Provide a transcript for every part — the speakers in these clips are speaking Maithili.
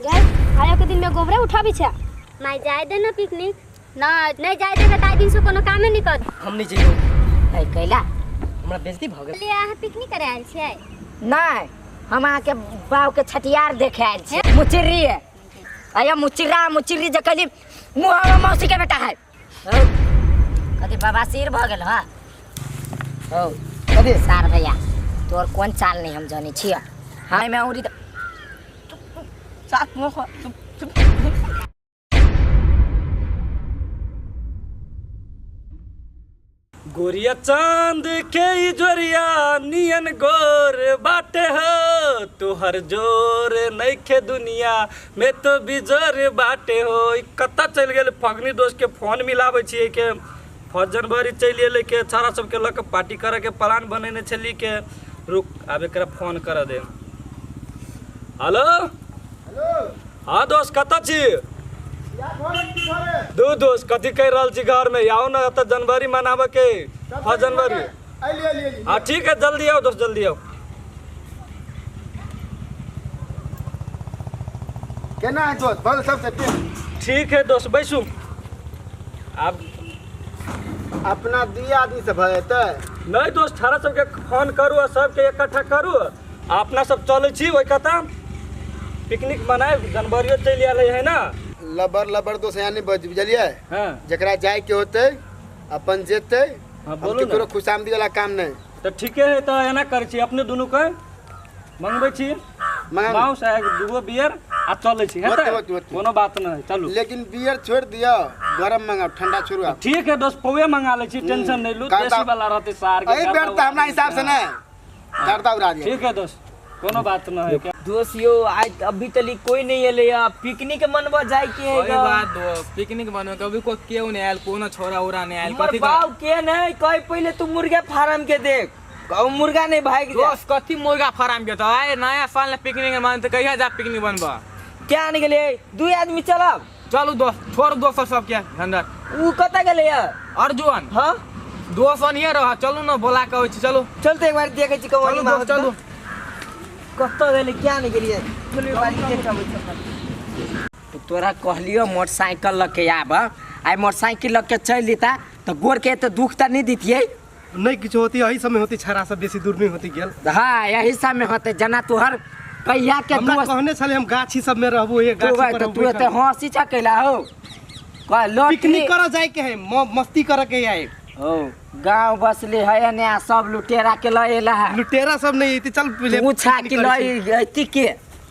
गए आयो के दिन में गोबरे उठाबी छे। माय जाय दे ना पिकनिक। ना नहीं जाय दे त आइ दिन से कोनो कामे नहीं कर। हम नहीं जइयो। ऐ कैला हमरा बेइज्जती भऽ गेल। ले अहाँ पिकनिक करे आयल छियै? नहीं, हम अहाँ के बाव के छटियार देखे आयल छी। मुचिर्री है। अये मुचिर्रा मुचिर्री जे कहली मुँह मौसी के बेटा है। हौ, कथी बवासीर भऽ गेल हँ? हौ, कथी? सार भैया, तोर कोन चाल नहीं हम जानै छियै। हाँ, मैं उड़ी त- सात मुँह चुप चुप। गोरिया चांद के इजोरिया नियन गोर बाटे हो, तुहर जोर नइखे दुनिया में तो बिजोर बाटे हो। ई कतऽ चलि गेल फगनी दोस्त के फोन मिलाबै छियै के 1 जनवरी चलि एलै के छौड़ा सबके लऽ के पार्टी करे के प्लान बनेने छली के। रुक आब एकरा फोन करऽ दे। हेलो। हेलो। हाँ दोस्त कतऽ छी? दू दोस्त कथी कहि रहल छी घर में? आउ ना एतऽ जनवरी मनाबऽ के 1 जनवरी। हाँ ठीक है, जल्दी आओ दोस्त, जल्दी आओ। केना है दोस्त? बोल सबसे प्रेम। ठीक है दोस्त, बैसू। आब अपना 2 आदमी से भऽ जेतै? नहीं दोस्त, छाड़ा सबके फोन करू आ सबके इकट्ठा करू आ अपना सब चलै छी ओहि कता पिकनिक मनाए। जनवरियो चलि आयल है ना। लबर लबर दोस्त यहाँ नहीं बज, बुझलियै? हाँ। जकरा जाए के होतै अपन जेतै। हाँ, हम बोलू ना। केकरो खुशामदी वाला काम नहीं। तो ठीके है, तो एना करै छी अपने दुनू के मंगबै छी मंगा। माउस आ दूगो बियर आ चलै छी, हेतै? होतै, होतै, होतै। कोनो बात नहीं, चलू। लेकिन बियर छोड़ दियो, गरम मंगाओ, ठंडा छोड़ू आप। ठीक है दोस्त, पौए मंगा लै छी, टेंशन नहीं लू। देसी वाला रहतै सार के। एहि बेर तऽ हमरा हिसाब से नहीं, गर्दा उड़ा दिया। ठीक है दोस्त, कोनो बात नहीं है। दोस्त यो आज अभी तली कोई नहीं एले या पिकनिक मनबा जाय के है वही गा। बात दोस्त, पिकनिक मनबा कभी कोई केहू नहीं आयल, कोनो छोरा उरा नहीं आयल। हमर कथी बाप के नहीं कहे पहले तू मुर्गा फार्म के देख, कहू मुर्गा नहीं भाग जा। दोस्त कथी मुर्गा फार्म के? तो आए नया साल में पिकनिक मन तो कहिया जा पिकनिक बनबा? क्या नहीं गेले 2 आदमी चलब। चलू दोस्त, छोड़ दोस्त सब के झंझट। ऊ कतऽ गेले या? अर्जुन। हाँ? दोस्त अनिए रह, चलू ना बोला के अबै छी, चलू। चल तो एक बार देखै छी कौन चलू दोस्त, चलू। कतऽ गेलै क्या नहीं गेलियै? चलू एक बार देख अबै छी। तोरा कहलियो मोटरसाइकिल लऽ के आब, आइ मोटरसाइकिल लऽ के चलि जेता तऽ गोर के एते दुख तऽ नहि दितियै। नहीं किछु होती, यही समय होती, छाड़ा सब बेसी दूर नहीं होती गेल। हाँ यही समय होते, जना तोहर कहिया के हमरा दोस्त कहने छले हम गाछी सब में रहबो, एक तू गाछी भाई पर तो हम तू एते बैठल। हंसी छ कैला हो? कह, लोटरी- पिकनिक करऽ जाय के है, मस्ती करऽ के है। हो गांव बसले है ने आ सब लुटेरा के लए एला है। लुटेरा सब नहीं एते, चल पहिले तू छा पिकनिक के करै छी। लए एती के?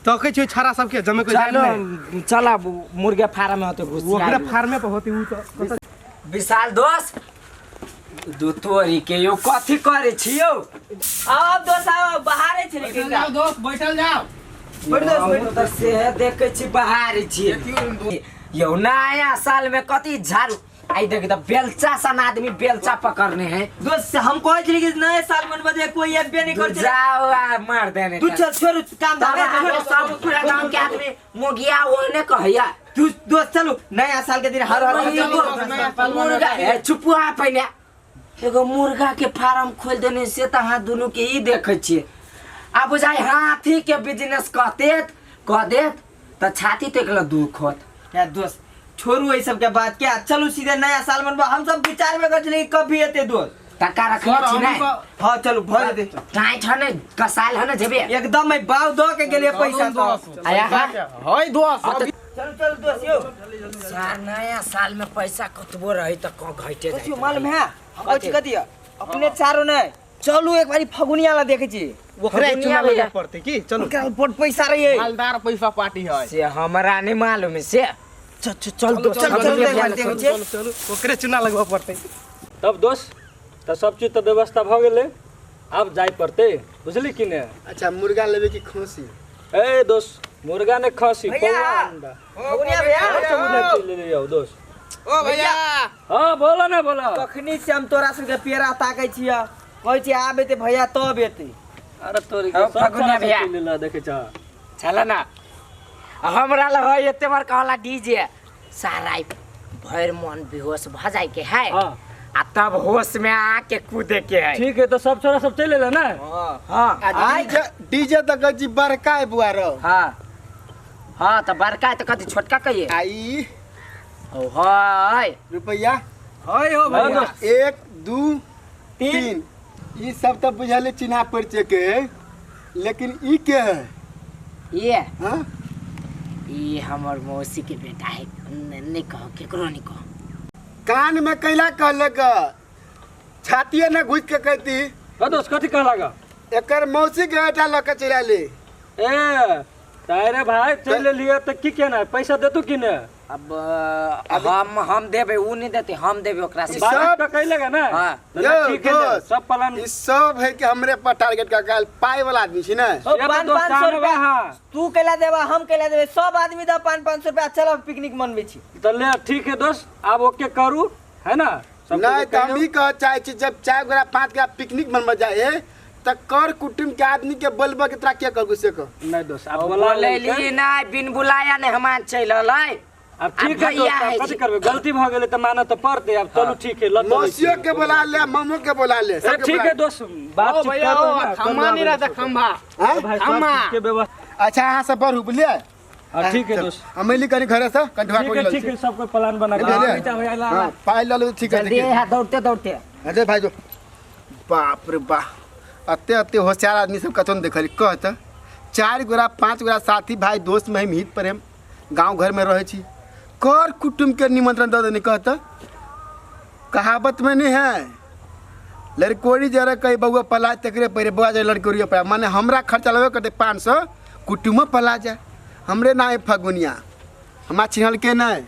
तकै छियै छाड़ा सब के जमे के जाय चलो, नहीं। चल अब मुर्गे फार्म में होते घुस ओकरा जाए। फार्मे पर होती उ तो। विशाल दोस्त दू तोरी के यो कथी करे छियो? आओ अब दोस्त आओ, बाहरे छी लेकिन बैठल जाओ दोस्त, बैठल जाओ। बैठ दोस्त, बैठ। हम तऽ से देखे छी बाहर छी। यो नया साल में कथी झाड़ू आई देख त बेलचा सन आदमी बेलचा पकड़ने है। दोस्त हम कहै छली कि नया साल मनबे जे कोई एबे नहीं कर छलै। जाओ आ मार देने तू चल छोड़ काम तब धाम, हम छोड़। सब पूरा गांव के आदमी मोगिया ओहने कहैया। तू दोस्त चलू नया साल के दिन हर हर एगो मुर्गा है चुपुआ पहिने एगो मुर्गा के फार्म खोल देने से त अहाँ दुनू के ई देखै छियै। आ बुझाइ हाथी के बिजनेस कहते कह देत त छाती तक ल दुख होत। या दोस्त छोड़ू ई सब के बात के, चलू सीधे नया साल मनबा। हम सब विचार में कर छली कभी एते दोस्त टका रखने छी नै? हां चलू भर दे। टाइट ह नै कसायल ह नै जेबे। एकदम मैं बाव दो के गेलिए पैसा तो। आया हा? हय दोस्त। हाँ, तो चलू चलू दोस्त यो। सार नया साल में पैसा कतबो रही त क घटे दोस्त जाय। यो मालूम है हम कथी कथी है? अपने चारो नै चलू एक बारी फगुनिया ला देखै छी। ओकरा फगुनिया चुना भैया। लगे पड़ते की? चलू। ओकरा बड़ पैसा रही। मालदार पैसा पार्टी है। से हमरा नहीं मालूम है से। चल, चल, चल दोस्त, चल, चल, चल, चल, चल, चल, चल, चल, चल, चल, ओकरे चुना लगबऽ पड़तै। तब दोस्त त सब चीज त व्यवस्था भ गेलै, आब जाय पड़तै, बुझली कि ने? अच्छा मुर्गा लेबै कि खसी? ए दोस्त मुर्गा ने खसी, भैया। पौआ अंडा। फगुनिया भैया। सब मुर्गा ले ले जाओ दोस्त। ओ भैया। हाँ बोला ना बोला। कखनी से हम तोरा सबके पेड़ा ताकै छियै, कहै छियै आब एतै भैया तब एतै। अरे तोरी के हाँ, सब फगुनिया छोरा सब भैया। ले ला देखै छ। चल ना हमरा लग है एते बड़का वाला डीजे, सारा भरि मन बेहोश भ जाय के है। हाँ। आ तब होश में आके कूदे के है। ठीक है तो सब छोरा सब चल एलै ना? हाँ। आ डीजे, डीजे त गजी बड़का है बुआ रो। हाँ। हां त बड़का त कथि छोटका कहिए आई ओ हाय रुपैया हाय हो भैया 1 2 3 ई सब त बुझले चिन्हा परिचय के लेकिन ई के है ये हां ई हमर मौसी के बेटा है नहीं कहो केकरो नहीं कहो कान में कैला कहलक छातीए न घुस के कहती दोस्त कथी कहलक एकर मौसी के बेटा ल के चला ले ए तारे भाई चल लिए त की केना पैसा देतू कि ने अब हम देबे उ नहीं देते हम देबे ओकरा से सब कैलेगा ना हां ठीक है सब प्लान ई सब है कि हमरे पर टारगेट का काल पाए वाला आदमी छी ना 5-500 रुपया तू कैला देबा हम कैला देबे सब आदमी द 5-500 रुपया चलो पिकनिक मनबे छी त ले ठीक है दोस्त आब ओके करू है ना नहीं त हम ई कह चाहे छी जब 4 गोरा 5 गोरा पिकनिक मनबे जाए त कर कुटुम के आदमी के बोलबा के तोरा के करबू से कह नहीं दोस्त अब बोला लेली ना बिन बुलाया ने हमान चल अलै अब ठीक है दोस्त कथि करबे गलती भ गेलै त माना त पड़ते अब चलू ठीक है मौसियो के बोला ले मामो के बोला ले सब ठीक है दोस्त बातचीत कर खम्मा नहीं रहता खम्भा खम्मा के व्यवस्था अच्छा हां सब बढ़ू बुझलिए हां ठीक है दोस्त हम अइली कनी घरे से कंठवा कोई ठीक है सब कोई प्लान बना के हां पाई ल लो ठीक है जल्दी है दौड़ते दौड़ते अरे भाई जो बाप रे बाप अत्ते अत्ते होशियार आदमी सब कतौ देखली कहत 4 गोरा 5 गोरा साथी भाई दोस्त में हित प्रेम गांव घर में रहे छी कर कुटुम के निमंत्रण दे देने कहत कहावत में नहीं है लड़कोरी जरा कही बउआ पला तकरे परे बउआ जे लड़कोरी पला माने हमरा खर्चा लगबे करते 500 कुटुमो पला जाए हमरे ना है फगुनिया हमरा चिन्हल के नहीं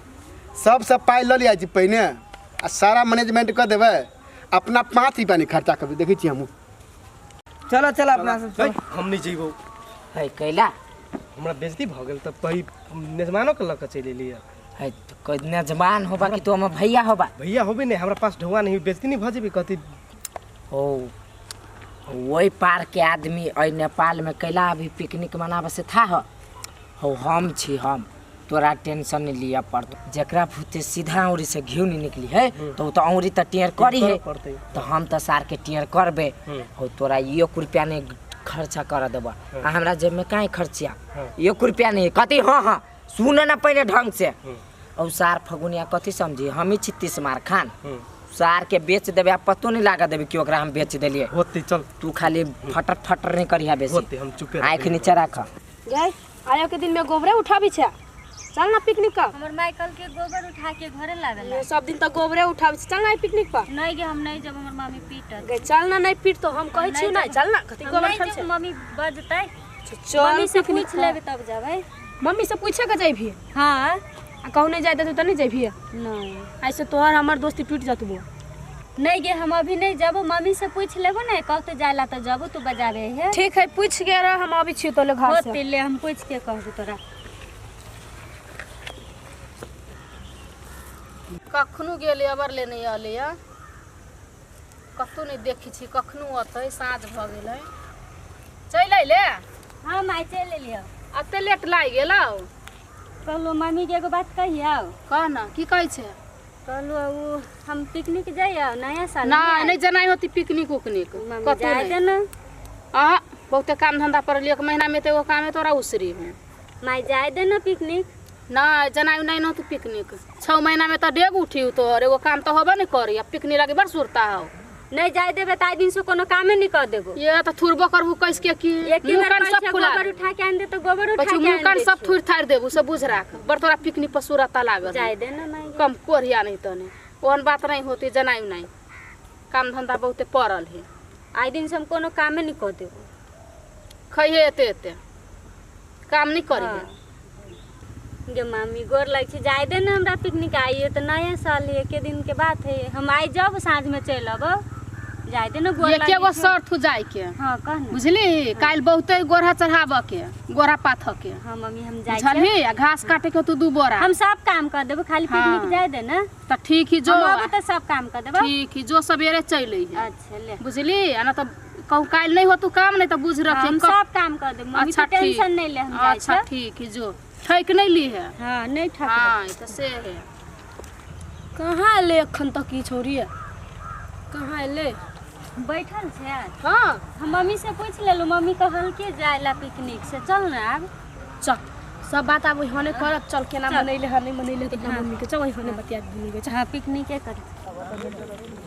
सब सब पाई ल लिया छी पहिने आ सारा मैनेजमेंट कर देबै अपना 5 रुपया नहीं खर्चा करबै देखै छी हमहूँ चलो चलो अपना सब हम नहीं जइबो है कैला हमरा बेइज्जती भ गेल त कही मेजबानो के ल के चलि एलियै है तो कोई मेजबान होबा कि तो हमर भैया होबा भैया होबे नहीं हमरा पास ढौआ नहीं बेइज्जती नहीं भ जेबी कथी ओ वही पार के आदमी अइ नेपाल में कैला अभी पिकनिक मनाबे से था हो हम छी हम तोरा टेंशन नहीं लिया पड़तो जकरा फूते सीधा औरी से घिउ नहीं निकली है तो तो औरी त टेर करी है तो हम त सार के टेर करबे हो तोरा 1 रुपया नहीं खर्चा कर देबा आ हमरा जेब में काहे खर्चिया 1 रुपया नहीं कथी हां हां सुन ना पहले ढंग से और सार फगुनिया कथी समझी हम ही छी 30 मार खान सार के बेच देबे आ पतो नहीं लागा देबे कि ओकरा हम बेच देलिए होती चल तू खाली फटर फटर नहीं करिहा बेसी होती हम चुपे आँख नीचे राख गए आयो के दिन में गोबरे उठाबी छे चल ना पिकनिक का हमर माई कल के गोबर उठा के घरे लावेला सब दिन त गोबरे उठाबी छे चल ना पिकनिक पर नहीं गे हम नहीं जब हमर मम्मी पीटत गे चल ना नहीं पीट तो हम कहै छी नहीं चल ना कथी गोबर उठाबी छे मम्मी बजतै चल मम्मी से पूछ लेबे तब जाबै मम्मी से पूछे के जाइबी हां आ कहू नहीं जाय देतौ त नहीं जाइबी नहीं ऐसे तोहर हमर दोस्ती टूट जातबो नहीं गे हम अभी नहीं जाबो मम्मी से पूछ लेबो ना कहते जायला त जाबो तू बजाबे है ठीक है पूछ के रह हम अभी छी तोले घर से होते ले हम पूछ के कहबो तोरा कखनो गेलै अबर ले नहि अलै कतहु नहि देखै छी कखनो अतै साँझ भऽ गेलै चलि अयले हां माय चलि एलियो एते लेट लागि गेलौ कहलो मम्मी के एगो बात कहियौ कह न की कहै छै कहलो उ हम पिकनिक जाइयो नया साल नहीं नहीं जनाइ होती पिकनिक उकनिक कतौ जाय दे न आ बहुते काम धंधा पर एक महीना में त एगो काम है तोरा उसरी में माय जाय दे न पिकनिक नहीं जनाइ नहीं न तू पिकनिक 6 महीना में त डेग उठी तोहर एगो काम त होबे नहीं करी आ पिकनिक लागे बड़ सुरता हो नहीं जाय देबे त आइ दिन से कोनो कामे नहीं कर देबो ये त थुरबो करबू कस के की मुंह कान सब खुला गोबर उठा के आन दे त गोबर उठा के मुंह कान सब थुर थार देबू सब बुझ राख बड़ तोरा पिकनिक पर सुरता लागल जाय दे न माय कम कोरिया नहीं तने ओहन बात नहीं होती जनाइ नहीं काम धंधा बहुते पड़ल है आइ दिन से हम कोनो कामे नहीं कर देबो खइहे एते एते काम नहीं करी गे मामी गोर लग छी जाय दे न हमरा पिकनिक आइए त नया साल है के दिन के बात है हम आइ जब साँझ में चलि अबो जाय दे न गोर लाग एकेगो शर्त हो जाय के हां कह न बुझली काल बहुते गोरहा चढ़ाबऽ के गोरहा पाथऽ के हां मम्मी हम जाय बुझलही आ घास काटे के तू 2 बोरा हम सब काम कर देबो खाली पिकनिक जाय दे न त ठीक ही जो हम आबो त सब काम कर देबो ठीक ही जो सवेरे चलि अइहे अच्छा ले बुझली आ न त कहूँ काल नहीं हो तू काम नहीं त बुझ रखी हम सब काम कर देबो मम्मी तू टेंशन नहीं ले हम जाय अच्छा ठीक ही जो ठैक नहीं ली है हां नहीं ठक हां त से है कहाँ ले अखन तक ई छोरी है कहाँ ले बैठल छै हां हम मम्मी से पूछ लेलु मम्मी कहल के जायला पिकनिक से चल न आब चल सब बात आब ओहने करब। चल केना मनैले है नहीं मनैले त अपना मम्मी के चल ओहने बतिया दुनू के। हां पिकनिक के कर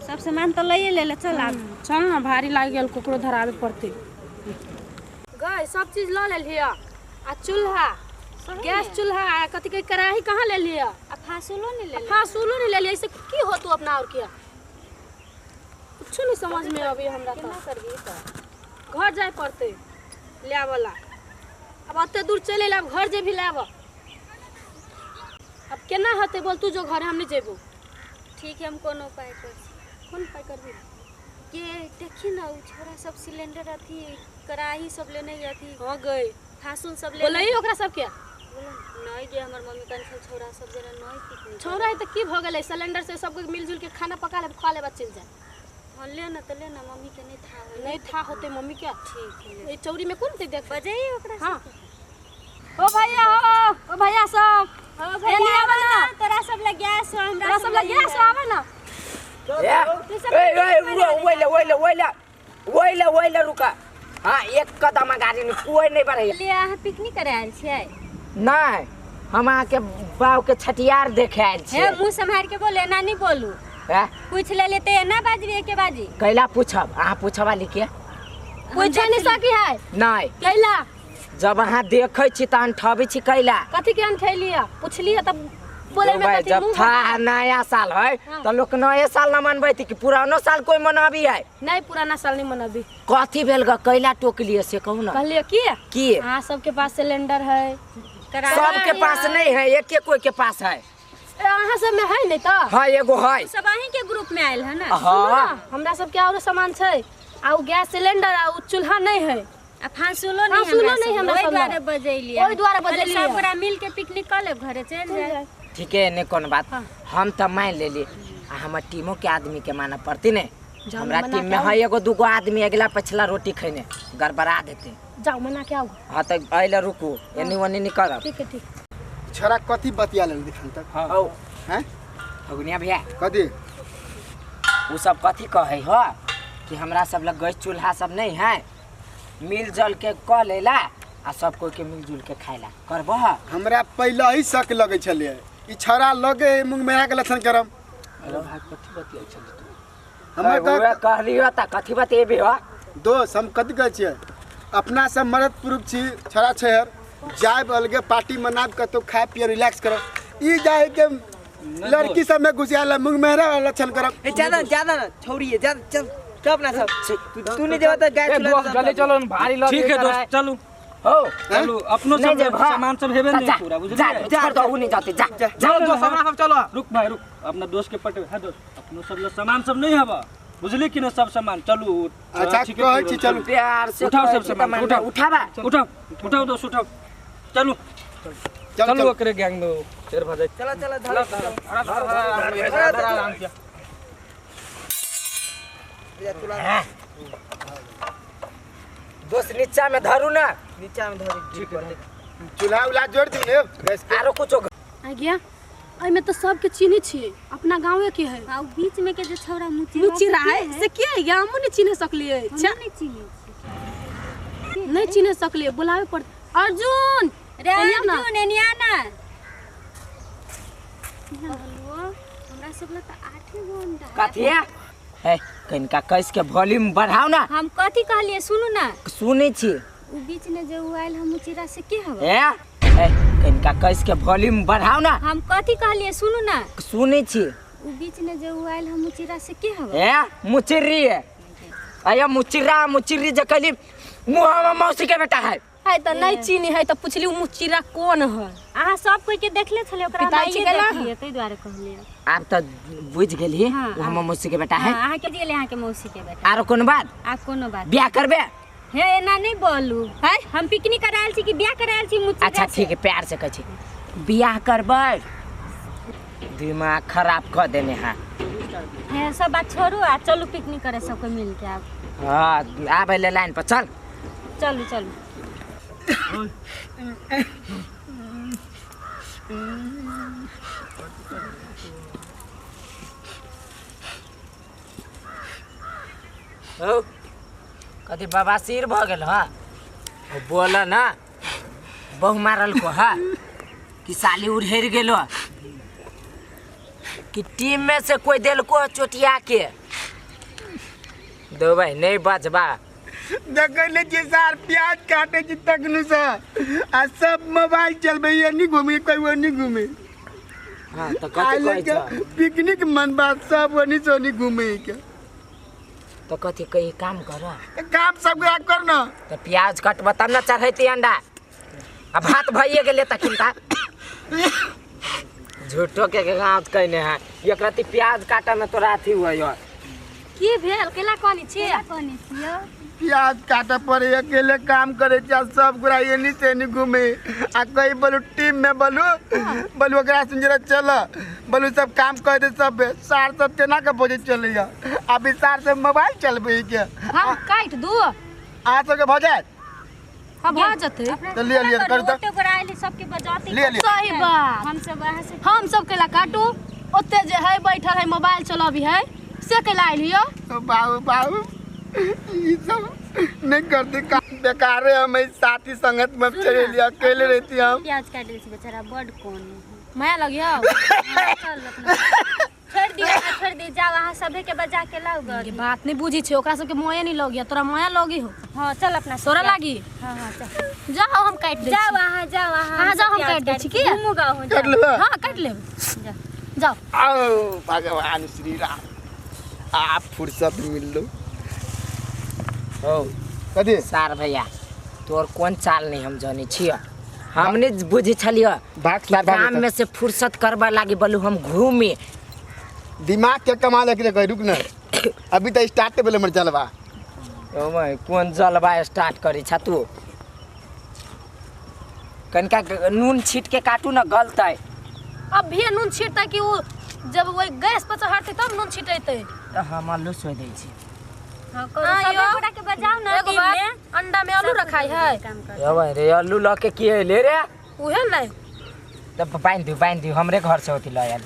सब सामान त लइए ले ले। चल आब चल ना, भारी लाग गेल, ककरो धरावे पड़ते। गए सब चीज ल लेलिया आ चूल्हा गैस चूल्हा आ कथि के कड़ाही कहाँ ले लिया आ फासुलो नहीं ले, फासुलो नहीं ले लिया। ऐसे की हो तू अपना और क्या कुछ नहीं समझ में अभी हमरा। केना करबी त घर जाए पड़ते ले वाला। अब अते दूर चले अब घर जे भी लाब। अब केना होते बोल तू जो घर हम नहीं जेबो। ठीक है हम कोनो उपाय कर। कोन उपाय करबी? के देखी ना उ छोरा सब सिलेंडर अथी कड़ाही सब लेने अथी। हां गई फासुल सब ले बोलई ओकरा सब के नहीं गे। हमर मम्मी कन सब छोरा सब जना नहीं पिकनिक। छोरा है त की भ गेलै? सिलेंडर से सब मिलजुल के खाना पका ले खा ले चल जाए। हां ले ना त ले ना, मम्मी के नहीं था नहीं था होते मम्मी के। ठीक है ए चौरी में कोन ते देख बजाई ओकरा। हां ओ भैया हो, ओ भैया सब हो भैया आवे ना, तोरा सब लग गैस हो, हमरा सब लग गैस आवे ना। ए ए ओइ ले ओइ ले ओइ ले ओइ ले ओइ ले रुका। हां एक कदम गाड़ी में कोई नहीं बढ़े। ले अहाँ पिकनिक करे आयल छियै? नहीं हम अहाँ के बाव के छटियार देखे आयल छियै। हे मुंह सम्हार के बोले ना नहीं बोलू। हैं पूछ ले लेते ना बाजबी के बाजी कैला पूछब? अहाँ पूछब वाली के पूछे नहीं सकी है नहीं कैला। जब अहाँ देखै छी त अनठबै छी कैला? कथी के अनठैलिया पूछलिया तब बोले में कथी जब मुंह था नया साल है त लोग नया साल न मनबै कि पुरानो साल कोई मनाबी है? नहीं पुराना साल नहीं मनाबी। कथी भेल ग कैला टोकलिए से कहू ना? कहलिए की की अहाँ सबके पास सिलेंडर है? सबके पास नहीं है, एक एक कोई के पास है। अहाँ सब में है नहीं त? हां एगो है। सब अहीं के ग्रुप में आयल है ना? हां हमरा सब के और सामान छै आ उ गैस सिलेंडर आ उ चूल्हा नहीं है आ फांसुलो नहीं, फांसुलो नहीं हमरा ओइ सब द्वारे बजैलिए, ओइ द्वारे बजैलिए। सब पूरा मिल के पिकनिक कर लेब घरे चल जाए। ठीक है नहीं कोनो बात। हम त मान लेली आ हमर टीमो के आदमी के माना पड़ती ने। हमरा टीम में है एगो दूगो आदमी अगला पछला रोटी खैने गड़बड़ा देते। जाओ मना के आओ। हां त आइला रुकू एनी ओनी नहीं करब। ठीक है ठीक। छोरा कथी बतिया लेल दिखन तक? हां औ हैं फगुनिया भैया कथी उ सब कथी कहै हो कि हमरा सब लग गैस चूल्हा सब नहीं है, मिल जुल के क लेला आ सब कोई के मिलजुल के खाइला करबो। हमरा पहले ही शक लगे छले ई छोरा लगे मुंह मेरा के लक्षण करम। अरे भाई कथी बतियाई छली तू? हमरा कहलियो त कथी बतेबे हो दोस्त? हम कथी कहै छियै अपना सब मर्द पुरुष छी छोरा छैहर जायब अलगे पार्टी मनाब कतौ खाए पिए रिलैक्स करब। ई जाए के लड़की सब में घुसियाला मुंह मेरा लक्षण करब। ए ज्यादा ज्यादा ना छोरी है ज्यादा चल चल अपना सब तू नहीं जेबा त गैस चूल्हा जल्दी चलो भारी लग। ठीक है दोस्त चलू हो चलू अपनो सब सामान सब हेबे नहीं पूरा बुझलिए। जा छोड़ दो उ नहीं जाते जा चलो दोस्त हमरा सब चलो। रुक भाई रुक अपना दोस्त के पटे है दोस्त अपनो सब ल सामान सब नहीं हबा बुझली कि न सब सामान चलू। अच्छा कहै छी चलू प्यार से उठाओ सब सामान उठाओ उठाबा उठाओ उठाओ दोस्त उठाओ चलू चलू ओकरे गैंग में शेर भजा। चला चला धरा धरा आराम से दोस्त नीचा में धरू ना, नीचा में धरू। ठीक है चूल्हा उला जोड़ दी ने गैस के आरो कुछो आ गया। एमे त सबके चिन्ह छी अपना गांवे के है। आ बीच में के जे छोरा मुचिरा है से के है? हमहु नहीं चिन्ह सकलिए। अच्छा नहीं चिन्ह नहीं चिन्ह सकलिए बुलावे पड़। अर्जुन रे अर्जुन एनिया ना कहलुओ हमरा सब ल त 8 गो अंडा कथी है? ए कनिका कैस के वॉल्यूम बढ़ाओ ना। हम कथी कहलिए सुनू ना? सुनै छी उ बीच में जे उ आयल हम मुचिरा से के हवे? ए ए कनिका कैस के वॉल्यूम बढ़ाओ ना। हम कथी कहलिए सुनू ना? सुनै छी उ बीच में जे उ आयल हम मुचिरा से के हवे? ए मुचिरी है अया मुचिरा मुचिरी जे कहली मुहावा मौसी के बेटा है। है त नहीं चीनी है त पुछली उ मुचिरा कौन है? अहाँ सब कोई के देखले छले ओकरा माई देखलिए तै द्वारे कहलिए। आब त बुझ गेली उ हमर मौसी के बेटा है। हां अहाँ के गेले अहाँ के मौसी के बेटा। आरो कोन बात? आ कोनो बात बियाह करबे? हे एना नहीं बोलू है हम पिकनिक करायल छी कि बियाह करायल छी मुचिरा? अच्छा ठीक है प्यार से कहै छी बियाह करबै। दिमाग खराब क देने है। हे सब बात छोड़ू आ चलू पिकनिक करे सब कोई मिल के आब। हां आबै ले लाइन पर चल चलू चलू। हो कथी बवासीर भ गेल ह? बोल ना बहु मारल को है कि साली उड़हेर गेलो कि टीम में से कोई देल को चोटिया के दो भाई नहीं बचबा। देखै ले छी सार प्याज काटे छी तखनु से आ सब मोबाइल चलबै नहीं घूमे कोई वो नहीं घूमे। हां तो कथि कहै छ पिकनिक मनबा सब ओनी सोनी घूमे के तो कथि कही काम कर काम सब कर न तो प्याज कटब तब न चढ़ैती अंडा आ भात भइए गेलै तखन का झूठो के गाँव कहने है एक रति प्याज काटे में तोरा अथी हुआ यार। की भेल केला कहनी छी प्याज काटे पड़े अकेले काम करे छ सब गोरा एनी से एनी घूमे आ कहीं बोलू टीम में बोलू बोलू ओकरा सुन चल बोलू सब काम कर दे सब सार सब केना के बोझे चलैया अभी सार सब मोबाइल चलबै के हम काट दू आ सबके भ जायत। हां भ जतै तो लिया लिया कर दे ओते गोरा आइली सबके बजाते लिया सही बात। हम सब वहां से हम सब केला काटू ओते जे है बैठल है मोबाइल चलाबी है से केला आइलियो। बाबू बाबू ये सब नहीं करते बेकार है हम साथी संगत में चले लिया अकेले रहती हम। प्याज काट दे बेचारा बड कोन माया लगियो चल अपना छोड़ दियो छोड़ दे जाओ अहाँ सभे के बजा के लाओ ग। ये बात नहीं बुझी छे ओकरा सब के माया नहीं लगिया तोरा माया लगी हो। हां चल अपना तोरा लागी। हां हां चल जाओ हम काट दे जाओ अहाँ जाओ अहाँ जाओ हम काट दे छी की घुमू गाओ हो काट लेबे। हां काट लेब जाओ। आओ भगवान श्री राम आप फुर्सत मिल लो। हो कथी सार भैया तोर कोन चाल नहीं हम जाने छियो हमने बुझे छलियो काम में से फुर्सत करबा लागी बोलू हम घूमे दिमाग के कमाल है कि रुक न अभी तो स्टार्ट भेल हमर जलवा। ओ my कोन जलवा स्टार्ट करी छ तू कनका नून छीट के काटू न गलतै। अब भी नून छीटतै कि उ जब वही गैस पर चढ़तै तब नून छिटैतै त हम आलू सोइ दै छी। हां करू सब गोरा के बजाओ ना एगो बात अंडा में आलू रखाई है ए भाई रे आलू ल के की ले रे उहे नहीं त बांध दियो हमरे घर से होती ल आयल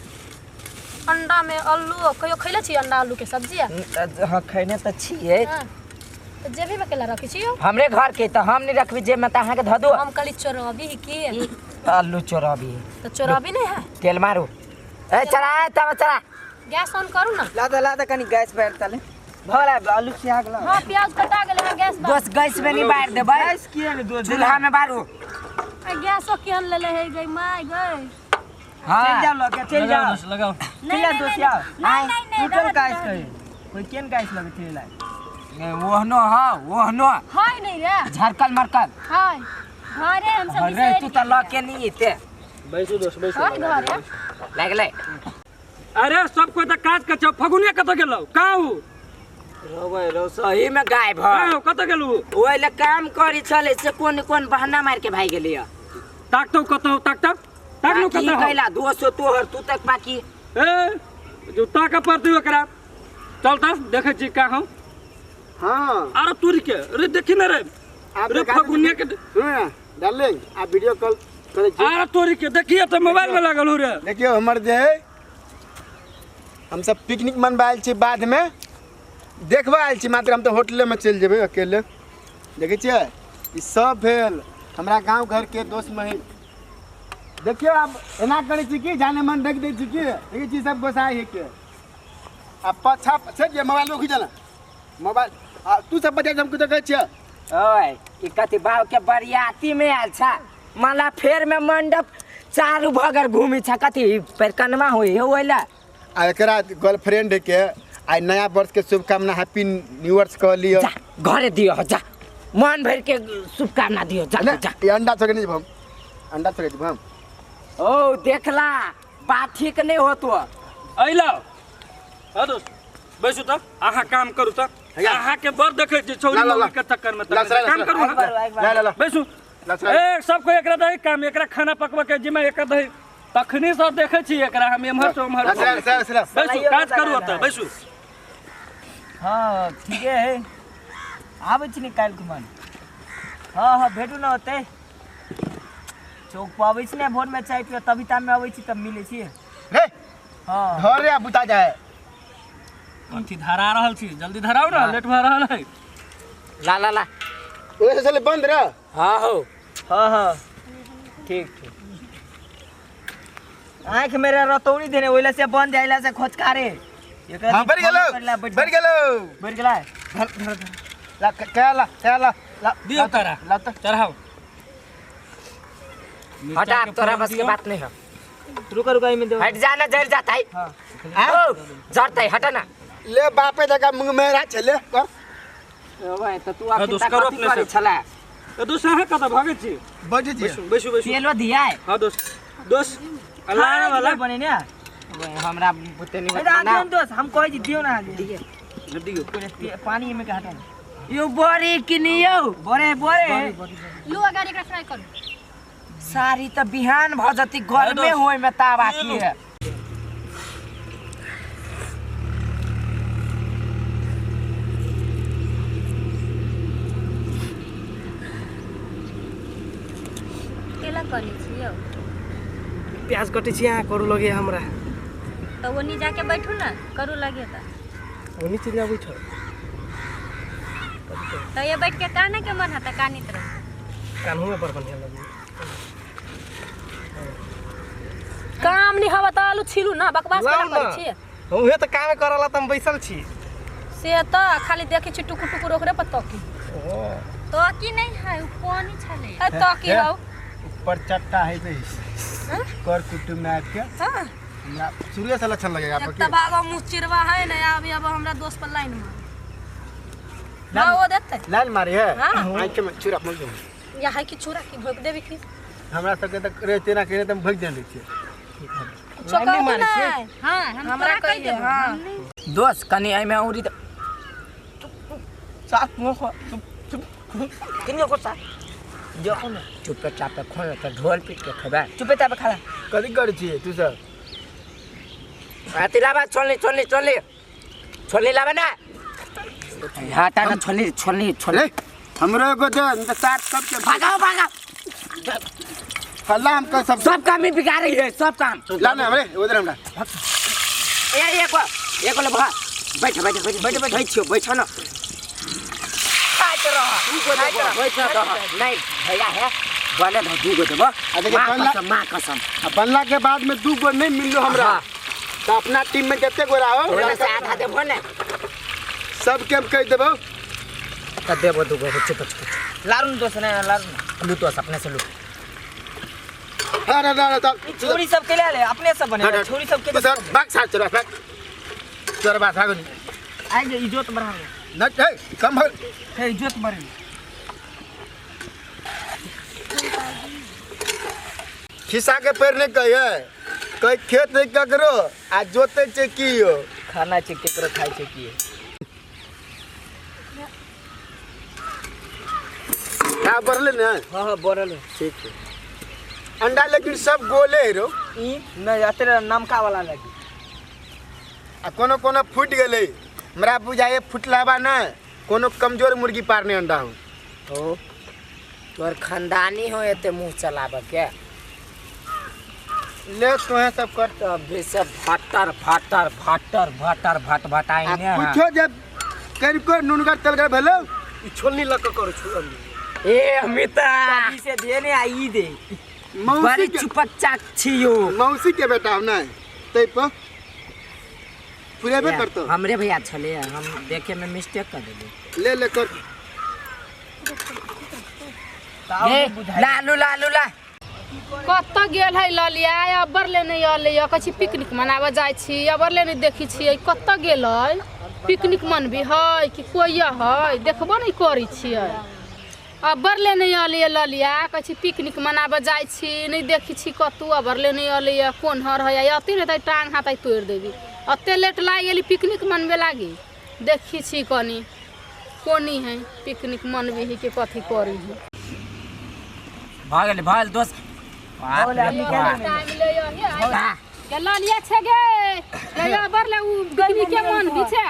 अंडा में आलू कहियो खैले छी अंडा आलू के सब्जी? हां खैने त छियै। त जेबी में केला रखै छियो हमरे घर के त हम नहीं रखबी जेब में त अहाँ के ध दो। हम कहली चोरबी की आलू चोरबी त चोरबी नहीं है तेल मारू ए चला तब चला गैस ऑन करू ना लादा कनी गैस पर तले भला आलू सिया गेल। हां प्याज कटा गेल है गैस बस गैस में नहीं बार देबै गैस किए ने दो चूल्हा में बारू आ गैसो केहन लेले है गई my गई। हां चल जाओ लगे चल जाओ लगाओ नहीं दोस्त यार नहीं नहीं टूटल गैस कहे कोई केन गैस लगे थे ला ओहनो हां ओहनो हाय नहीं रे झरकल मरकल हाय घरे हम सब अरे तू त लके नहीं एते बैसू दोस्त बैसू हाय घरे लागले। अरे सब कोई त काज के छौ फगुनिया कत गेलौ काऊ रोबै रो सही में गायब ह काऊ कत गेलौ ओइले काम करी छले से कोन कोन बहाना मार के भाग गेलिय ताक तो कतौ ताक ताक ताकलो की कतौ कैला दोसो तोहर तू तक बाकी ए जो ताक पड़तै ओकरा चल त देखै छी का हम। हां अरे तुरी के रे देखी न रे रे फगुनिया के सुन ना डार्लिंग आप वीडियो कॉल करै छी। अरे तोरी के देखिए त मोबाइल में लागल हो रे देखियो हमर जे है हम सब पिकनिक मनबायल छी बाद में देखबा आयल छी मात्र हम तो होटले में चलि जेबै अकेले। देखै छियै ई सब भेल हमरा गांव घर के दोस्त महिम। देखियो आप एना करै छी कि जाने मन रख दै छी कि देखै छी सब गोसाइ है के आ पाछा छै जे मोबाइल में खींचल मोबाइल आ तू सब बजा हम कुछ कहै छियै। ओए ई कथि बाव के बरियाती में आयल छ माला फेर में मंडप चारू भगर घूमी छ कथि परकनमा होई हो ओइला आ एकरा गर्लफ्रेंड के आई नया वर्ष के शुभकामना हैप्पी न्यू वर्ष कह लियो जा घरे दियो जा मन भर के शुभकामना दियो जा जा ये अंडा छोड़ नहीं हम अंडा छोड़ हम ओ देखला बात ठीक नहीं होतो अइला हां दोस्त बैसू त अहाँ काम करू त अहाँ के बर देखै छी छौरी मौगी के चक्कर में त काम करू ला ला ला बैसू ए सबको एकरा दही काम एकरा खाना पकवा के जिम्मा एकरा दही तखनी सब देखै छी एकरा हम एम्हर से ओम्हर बैसू काज करू त बैसू। हां ठीक है आबै छी ने काल्हि खुमान। हां हां भेटू न होतै चौक पर आबै छी ने भोर में चाय पियो तभी ताम में आबै छी तब मिलै छी रे। हां घरे आ बुता जाए कथी धरा रहल छी जल्दी धराउ न लेट भ रहल है। ला ला ला ओए से चले बंद रह। हां हो हां हां ठीक ठीक आँख मेरा रतौनी देने ओइला से बंद आइला से खोचकारे एकरा हां बढ़ गेलो बढ़ गेलो बढ़ गेला धर धर ला क्या ला क्या ला ला दियो तारा ला तो चढ़ाओ हटा तोरा बस के बात नहीं है रुका रुका इमे दे हट जाना जर जाता है हां ओ जरता है हटा ना ले बापे जगह मुंह में रा चले कर ओ भाई तो तू आखिर तक कथी करे छला तो दोस्त अहाँ कतऽ भागै छी बैठे छी बैसू बैसू बैसू तेलो दिया है हां दोस्त दोस्त अल्लाह वाला बने ने हमरा बुते नहीं ना दियो दोस्त हम कहै छी दियो ना दियो दियो पानी में के हटा यो बोरी किनियो बोरे बोरे लू अगाडि एकरा फ्राई करू सारी त बिहान भ जति गर्मे होय में ता बाकी है केला करै छी यौ प्याज कटै छी अहाँ करू लगे हमरा त ओनी जाके बैठू ना करू लगे त ओनी चलि जा बैठो त ये बैठ के काने के मन हता कानित रह कान्हू में पर बढ़िया लगे काम नहीं हवा त आलू छिलू ना बकवास लाउ केना ना। करै छी उहे त काम करला त हम बैसल छी से त खाली देखै छी टुकुर टुकुर ओकरे पर तकी तो की नहीं है उ पानी छले ए तकी हौ ऊपर चट्टा है नहीं कर कुटुंब में आके हां हमरा सूर्य से लक्षण लगेगा एक आपके त बाबा मुँह चिरवा है ना अभी अब हमरा दोस्त पर लाइन मार ना वो देते लाइन मारी है हाँ। आंख में चूरा मत दो या है कि चूरा की भोग देबी की हमरा सबके त रहते ना कहने त हम भग जाने छियै कुछो कहू ना हां हम हमरा तोरा कहि कहि देबो हां दोस्त कनी एमे औरी त साथ मुंह चुप चुप किन को साथ जो चुपे चापे खोल त ढोल पीट के खेबे चुपे चापे खाला कथी करै छियै तू सब अति लाबा छोलनी छोलनी छोलनी छोलनी लाबा ना हटा ना छोलनी छोलनी छोलनी ले हमरो एगो दे नहीं त साथ सबके भागाओ भागाओ हल्ला हम कर सब सब काम ही बिगाड़ रही है सब काम ला ना हमरे उधर हमरा ए एको एको ले भा बैठ बैठ बैठ बैठ बैठ बैठियो बैठो ना खाइत रह दूगो देबो बैठ रह नहीं भैया है बने दो दूगो देबो आ देखिए, माँ बनला- कसम माँ कसम आ बनला के बाद में दू गो नहीं मिललो हमरा हाँ। त अपना टीम में जते गोरा हो ओकरा से आधा देबो ने सबके हम कहि देबो त देबो दूगो चुप चुप लारू न दोस्त ना लारू लू तो अपने से लू अरे अरे तब छोरी सब के ले ले अपने सब बने छोरी सब के तू सर भाग साथ चल भाग चल बात भाग आई जे इज्जत बढ़ा न हे कम हो हे इज्जत बढ़े खिसा के पैर नहीं कहिए कहीं खेत नहीं ककरो आ जोते छै की यो खाना छै केकरो खाइ छै की का बढ़ले ने हां हां बढ़ल ठीक है अंडा लेकिन सब गोले है रो ई नहीं अतरे नमका वाला लगी आ कोनो कोनो फूट गेलै हमरा बुझाइए फुटलाबा ना कोनो कमजोर मुर्गी पारने अंडा हो हो तोर खानदानी हो एते मुंह चलाबे के ले तोहे सब कर तब भी सब फटर फटर फटर फटर भट भटाई आ ने कुछो जब कनिको नुनगर तलगर भेलो ई छोलनी लग के करू छु ए अमिता अभी से दे ने आ ई दे मौसी बड़ी के चुपच्चा छियो मौसी के बेटा हम नहीं तै पर पुरेबे करतो हमरे भैया छले हम देखे में मिस्टेक कर देली ले ले कर ए लालू लालू ला कतऽ गेल है ललिया अबर ले नहीं अलै कहै छी पिकनिक मनाबऽ जाइ छी अबर ले नहीं देखै छियै कतऽ गेलै पिकनिक मनबी है कि कोइ है देखबो नहीं करै छियै अबर ले नहीं अलै ललिया कहै छी पिकनिक मनाबऽ जाइ छी नहीं देखै छी कतहु अबर ले नहीं अलै कोन हर है अते नहि तऽ टांग हाथ तोड़ि देबी अते लेट लागि गेली पिकनिक मनबे लागी देखै छी कनी कोनी है पिकनिक मनबी है कि कथी करी है भऽ गेल भऽ गेल दोस्त बाप रे बाप। टाइम ले के ललिया छे गे गे अबर ले उ पिकनिक के मन भी छे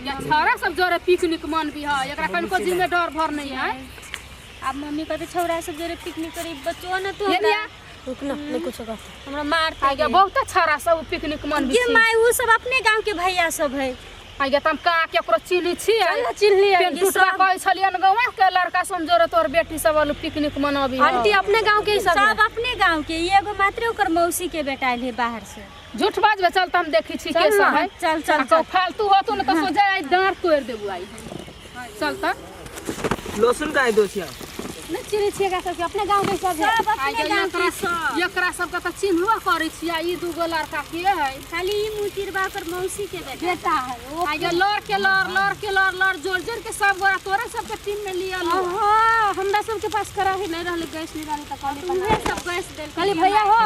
या छौड़ा सब जोरे पिकनिक मन भी है एकरा कनको जिम्मे डर भर नहीं है अब मम्मी कहते छौड़ा सब जोरे पिकनिक करी बचो न तू ये हमरा लिया रुक ना नहीं कुछ कहते हमरा मारते आगे बहुत छौड़ा सब पिकनिक मन भी गे छे माय उ सब अपने गांव के भैया सब है आ गे त हम कहाँ केकरो चिन्है छियै? चल ना चिन्हलियै। पेन टूटबा कहै छलियन गौवा के लड़का सब जोरे तोर बेटी सब आलू पिकनिक मनाबी। आंटी अपने गांव के ही सब सब अपने गांव के, ई एगो मात्र ओकर मौसी के बेटा आयल है बाहर से। झूठ बाजबे, चल त हम देखै छी के चल सब ना, है। चल चल आ चल। फालतू होतु न त सोझे आइ दाँत तोड़ि देबू आइ। चल त। लहसुन का है दोसिया? नहीं चिन्है छियै एकरा सबके, अपने गांव के सब है। सब अपने गांव के सब। एकरा सबके त चिन्हबो करै छियै, ई दूगो लड़का के है? खाली ई मुतिरबा ओकर मौसी के बेटा बेटा है ओ। आ गे लड़ के लड़ लड़ के लड़ लड़ जोड़ जोड़ के सब गोरा तोरे सबके टीम में लियल हो। हाँ, हमरा सबके पास कड़ाही नहीं रहले, गैस नहीं रहले त कहली बना। उहे सब गैस देल। कहली भैया हो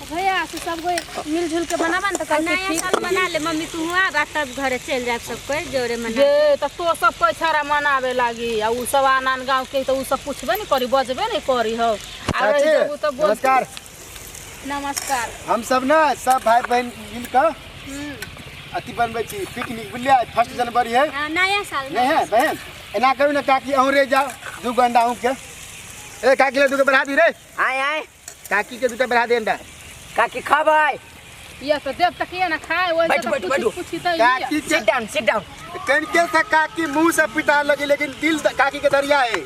भैया से सब कोई मिलजुल के बनाबा न त कहली नया ठीक। साल मना ले मम्मी, तू हुआ बा तब घरे चल जाब सब कोई जोरे मना। गे त तो सब कोई छाड़ा मनावे लागी आ उ सब आन आन गाँव के त उ सब पूछबे नहीं करी, बजबे नहीं करी हो। आ रही चाची, जब उ त बोल। नमस्कार। नमस्कार। हम सब ना सब भाई बहन मिल कऽ अथी बनबै छी पिकनिक, बुझलियै? 1 जनवरी है। हाँ, नया साल। नहीं है बहन, एना करू ना काकी, अहूँ रे जाओ 2 गो अंडा अहूँ के। ए काकी ले 2 गो बढ़ा दी रे। आय आय। काकी के 2 बढ़ा दे अंडा। काकी खबै? ये तो देव तक ये ना खाए ओइ बैठ, से बैठ, त बैठू। पूछी पूछी त ये। काकी के सिट डाउन सिट डाउन। कनके से काकी मुंह से पिटा लगी, लेकिन दिल से काकी के दरिया है।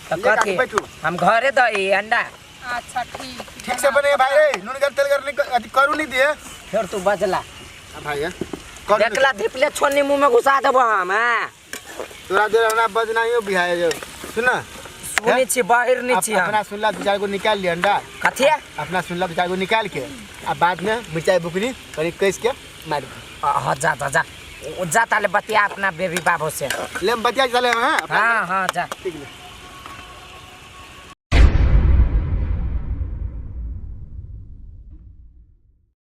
त ले काकी कथी बैठू। हम घरे दही अंडा। अच्छा ठीक। ठीक से बने भाई रे, नून कर तेल कर नहीं अथी करू नहीं दिए। फिर तू बजला। हाँ भाई है। करू नहीं। देखला धिपले छोनी मुंह में घुसा देबो हम। हां तोरा देर हमरा बजनाइयो बिहाय जो सुन ना। सुनै छी बाहर नहीं छी हम। अपना सुनला 2-4 गो निकाल लिया अंडा। कथी? अपना सुनला 2-4 गो निकाल के आ बाद में मिर्चाई बुकनी कनी कस के मार दी। हाँ जा जा जा जा ताले बतिया अपना बेबी बाबू से। ले हम बतिया चले। हां हाँ हाँ जा। ठीक है।